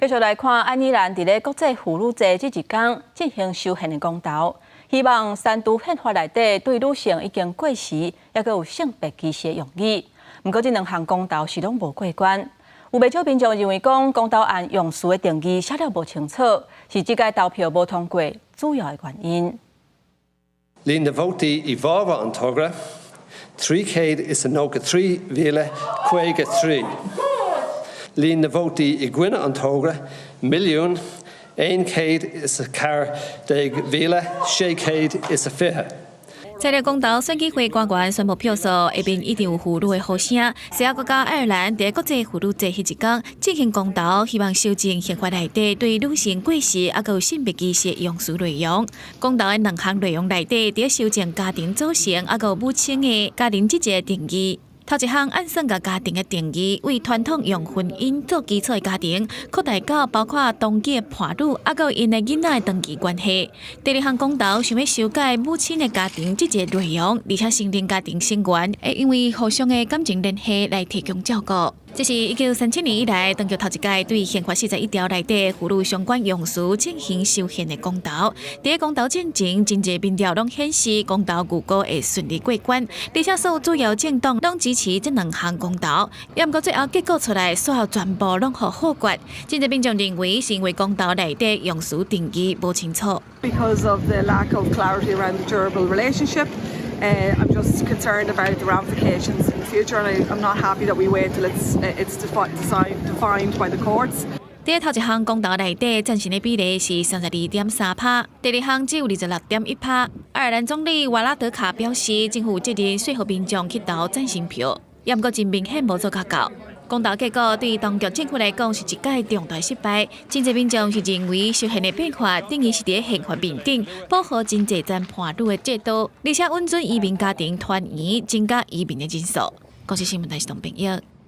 繼續來看，愛爾蘭佇咧國際婦女節這一工進行修憲的公投，希望刪除憲法內底對女性已經過時，抑閣有性別歧視的用語。毋過，這兩項公投是攏無過關。有袂少民眾認為講，公投案用詞的定義寫了無清楚，是這屆投票無通過主要的原因。 Líon na vótaí i bhfabhar an togra, 393 053. Líon na vótaí i gcoinne an togra, 1,114,620. 這個公投選舉會官員宣布票數，下面一定有婦女的呼聲。西歐國家愛爾蘭佇國際婦女節彼一工進行公投，希望修正憲法內底對女性過時抑閣有性別歧視用詞內容。公投的兩項內容內底，佇修正家庭組成抑閣有母親的家庭職責定義。頭一項按算共家庭的定義，為傳統用婚姻做基礎的家庭，擴大到包括同居的伴侶，抑閣有𪜶的囡仔的長期關係。第二項公投想欲修改母親的家庭職責內容，而且承認家庭成員會因為互相的感情聯繫來提供照顧。這是1937年以來，當局頭一擺對憲法41條內底婦女相關用詞進行修憲的公投。佇公投進前，真濟民調攏顯示公投預估會順利過關，而且所有主要政黨攏支持這兩項公投。毋過最後結果出來，所有全部攏予否決。真濟民眾認為是因為公投內底用詞定義無清楚。 Because of the lack of clarity around the durable relationship. I'm just concerned about the ramifications in the future, and I'm not happy that we wait till it's defined by the courts. 佇頭一項公投內底贊成的比例是32.3趴，第二項只有26.1趴。愛爾蘭總理瓦拉德卡表示，政府有責任說服民眾去投贊成票，毋過真明顯無做較到。公投結果對當局政府來講是一擺重大失敗。真濟民眾是認為修憲的變化等於是佇憲法面頂保護真濟層伴侶的制度，而且允准移民家庭團圓，增加移民的人數。公視新聞台是董炳耀。